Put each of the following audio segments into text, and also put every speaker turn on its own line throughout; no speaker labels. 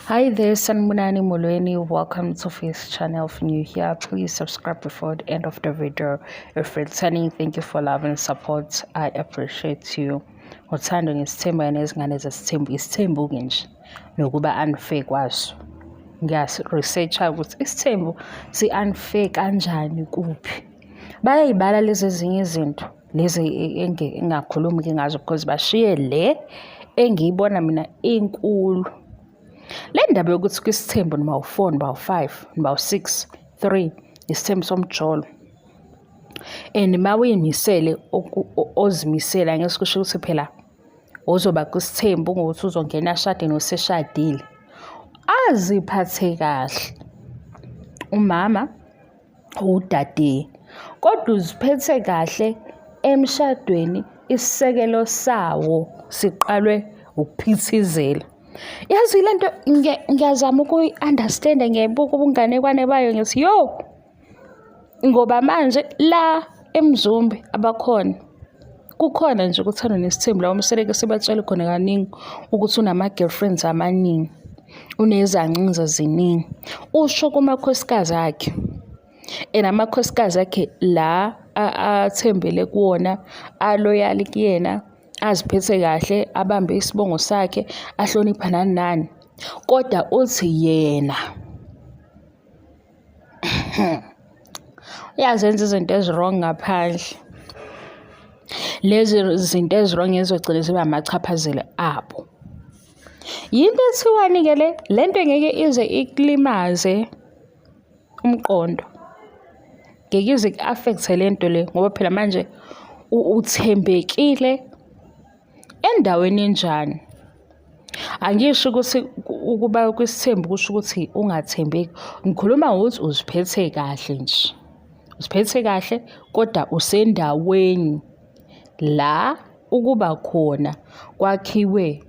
Hi there, Sanibonani Molweni. Welcome to Face Channel. If new here, please subscribe before the end of the video. If returning, thank you for love and support. I appreciate you. Uthando ngesithembu nezingane zesithembu, isithembu-ke nje nokuba unfair kwaso. Ngiyasi-research-a ukuthi isithembu si-unfair kanjani kuphi. Bayayibala lezi ezinye izinto lezi engingakhulumi-ke ngazo because bashiye le engiyibona mina inkulu. Le ndaba yokuthi kwisithembu niba u-four, niba u-five, niba u-six, three, isithembu somjolo. And uma uyimisele ozimisele angeke kusho ukuthi phela uzoba kwisithembu ngokuthi uzongena ashade noseshadile. Aziphathe kahle umama udade kodwa uziphethe kahle emshadweni isisekelo sawo siqalwe ukuphithizela. Yazi le nto ngiyazama ukuyi-understand-a ngiyayibuka ubunganekwane bayo ngithi yo ngoba manje la eMzumbe abakhona kukhona nje ukuthanda nesithembu la uMseleku sebatshele khona kaningi ukuthi unama-girlfriends amaningi unezancinza ziningi usho kumakhosikazi akhe and amakhosikazi akhe la athembele kuwona aloyali kuyena aziphethe kahle abambe isibongo sakhe ahlonipha nani nani kodwa uthi yena uyazenza izinto ezi-wrong ngaphandle lezi zinto ezi-wrong ezizogcina ziba amachaphazelo abo. Yinto ethiwani-ke le? Le nto ngeke ize ikulimaze umqondo. Ngeke ize iku-affect-e le nto le ngoba phela manje uthembekile endaweni enjani. Angisho ukuthi ukuba kwisithembu kusho ukuthi ungathembeki. Ngikhuluma ngokuthi uziphethe kahle nje. Uziphethe kahle kodwa usendaweni la ukuba khona kwakhiwe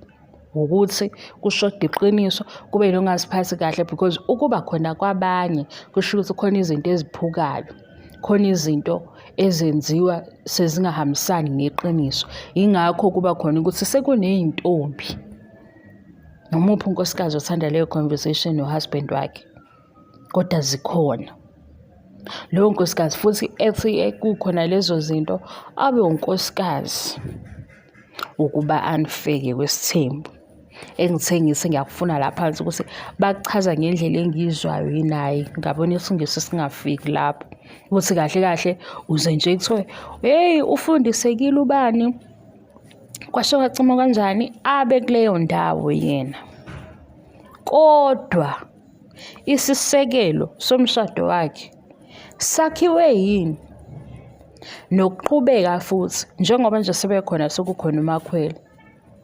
ukuthi kushoda iqiniso kube nongaziphathi kahle because ukuba khona kwabanye kusho ukuthi khona izinto eziphukayo khona izinto ezenziwa sezingahambisani neqiniso. Yingakho kuba khona ukuthi sekuney'ntombi. Nomuphi unkosikazi othanda leyo conversation no-husband wakhe, kodwa zikhona. Lowo nkosikazi futhi ethi kukhona lezo zinto abe unkosikazi ukuba unfair-ke kwesithembu. Engithe ngithi ngiyakufuna la phansi ukuthi bakuchaza ngendlela engiyizwayo yini hhayi ngabona isiNgisi singafiki lapho. Ukuthi kahle kahle uze nje kuthiwe hheyi ufundisekile ubani kwasho kwacima kanjani abe kuleyo ndawo yena. Kodwa isisekelo somshado wakhe sakhiwe yini? Nokuqhubeka futhi njengoba nje sebekhona sekukhona uMakhwela.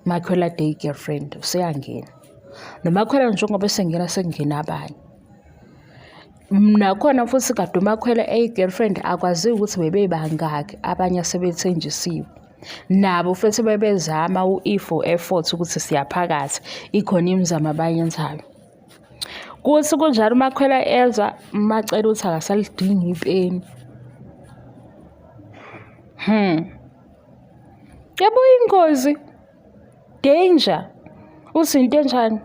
Makhwela day girlfriend useyangena. NoMakhwela njengoba esengena sekungena abanye. Nakhona futhi kade uMakhwela eyi-girlfriend akwaziwa ukuthi bebebangaki abanye asebethenjisiwe. Nabo futhi bebezama u-E for effort ukuthi siyaphakathi ikhona imizamo abayenzayo. Kuthi kunjalo uMakhwela ezwa uMaCele uthi akasalidingi ipeni. Yabo ingozi danger uthi into enjani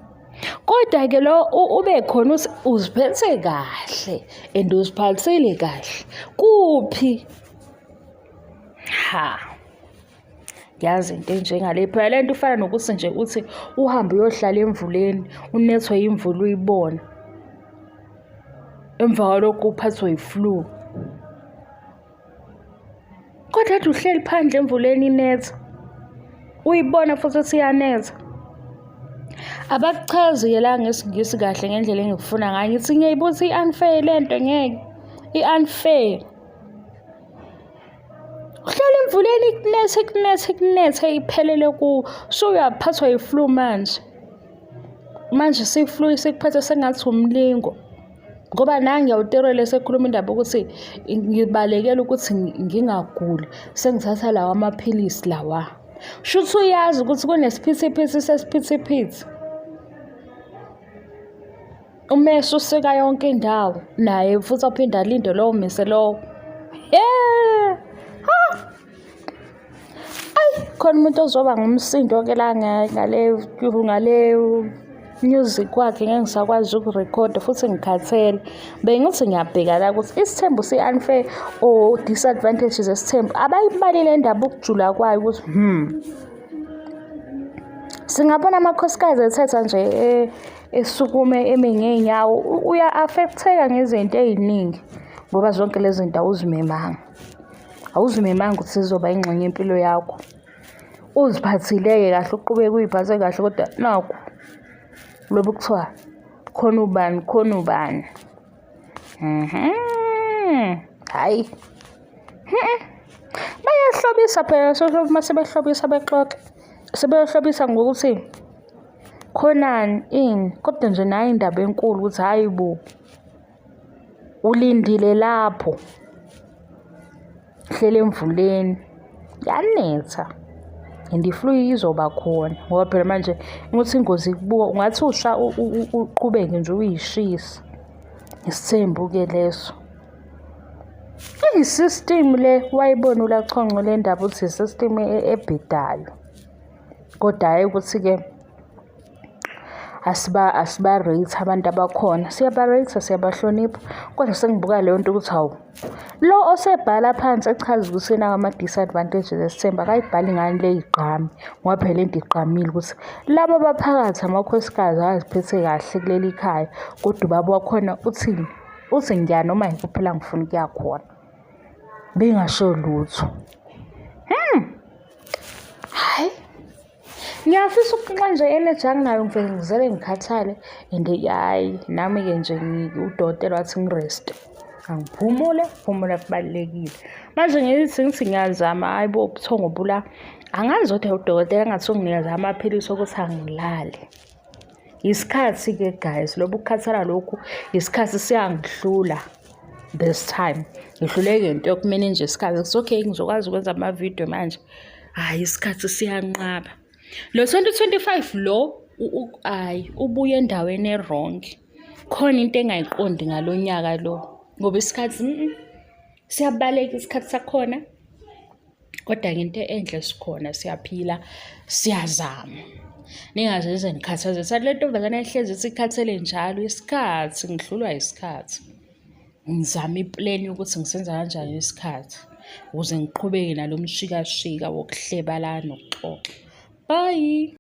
kodwa-ke lo ube khona uthi uziphethe kahle and uziphathile kahle kuphi ha yazi into enjengale phela le nto ifana nokuthi nje uthi uhambe uyohlala emvuleni unethwe yimvula uyibona emva kwalokho uphathwe yi-flu. Kodwa kade uhleli phandle emvuleni inetha. Uyibona futhi ukuthi iyanetha. Abakuchazi-ke la ngesiNgisi kahle ngendlela engikufuna ngayo. Ngithi ngiyayibuza i-unfair le nto ngeke. I-unfair. Uhlala emvuleni ikunethe ikunethe ikunethe iphelele kuwo. Usuyaphathwa yi-flu manje. Manje siyi-flu isikuphethe sengathi umlingo. Ngoba nangi ngiyawuterela esekhuluma indaba yokuthi ngibalekela ukuthi ngingaguli sengithatha lawa amaphilisi lawa. Shuthi uyazi ukuthi kunesiphithiphithi sesiphithiphithi. Umese usika yonke indawo naye futhi aphinde alinde lowo mese lowo. Ha! Ayi khona umuntu ozoba ngumsindo-ke la ngale ngale. Music wakhe ngeke ngisakwazi ukurekhoda futhi ngikhathele. Bengithi ngiyabheka la ukuthi isithembu si-unfair or disadvantages esithembu abayibali le ndaba ukujula kwayo ukuthi singabona amakhosikazi ethetha nje e, esukume eme ngey'nyawo uya-affect-eka ngezinto ey'ningi ngoba zonke lezi zinto awuzimemanga. Awuzimemanga ukuthi zizoba ingxenye yempilo yakho. Uziphathile-ke kahle uqhubeke uy'phathe kahle kodwa nakhu lobu kuthiwa khona ubani khona ubani. Hhayi. Bayahlobisa phela uma sebehlobisa bexoxa sebeyohlobisa ngokuthi khonani ini kodwa nje nayi indaba enkulu ukuthi hhayi bo ulindile lapho hleli emvuleni yanetha and iflu izoba khona ngoba phela manje ukuthi ingozi ikubuka ungathi usha uqhubeke nje uyishisa isithembu-ke leso. Iyi-system le wayibona uLaConco le ndaba ukuthi i-system ebhedayo kodwa hhayi ukuthi-ke asiba-rate abantu abakhona siyaba-rate siyabahlonipha kodwa sengibuka leyo nto ukuthi hawu lo osebhala phansi echaza ukuthi nawo ama-disadvantages esithembu akayibhali ngani le igqame ngoba phela lento igqamile ukuthi laba abaphakathi amakhosikazi aziphethe kahle kuleli khaya kodwa ubaba wakhona uthini uthi ngiya noma yikuphi la ngifuna ukuya khona bengasho lutho. Hhayi. Ngiyafisa ukuxoxa nje energy anginayo ngivele ngizele ngikhathale and hhayi nami-ke nje udokotela wathi ngireste. Angiphumule, ukuphumula kubalulekile. Manje ngithi ngithi ngiyazama hhayi bo ubuthongo bula. Angazi kodwa udokotela engathi unginikeza amaphilisi okuthi angilale. Isikhathi-ke guys, lobu kukhathala lokhu isikhathi siyangihlula this time. Ngihluleke into yokumenenja isikhathi. It's okay ngizokwazi ukwenza amavidiyo manje. Hhayi isikhathi siyanqaba. Lo 2025 lo hhayi ubuye endaweni e-wrong. Khona into engayiqondi ngalo nyaka lo ngoba isikhathi siyabaleka isikhathi sakhona. Kodwa-ke into enhle sikhona siyaphila siyazama. Ningaze nize nikhathaze. Sathi le ntombazane ehlezi ithi ikhathele njalo isikhathi ngihlulwa isikhathi. Ngizama i-plan yokuthi ngisenza kanjani isikhathi ukuze ngiqhubeke nalo mshikashika wokuhleba la nokuxoxa. Bye.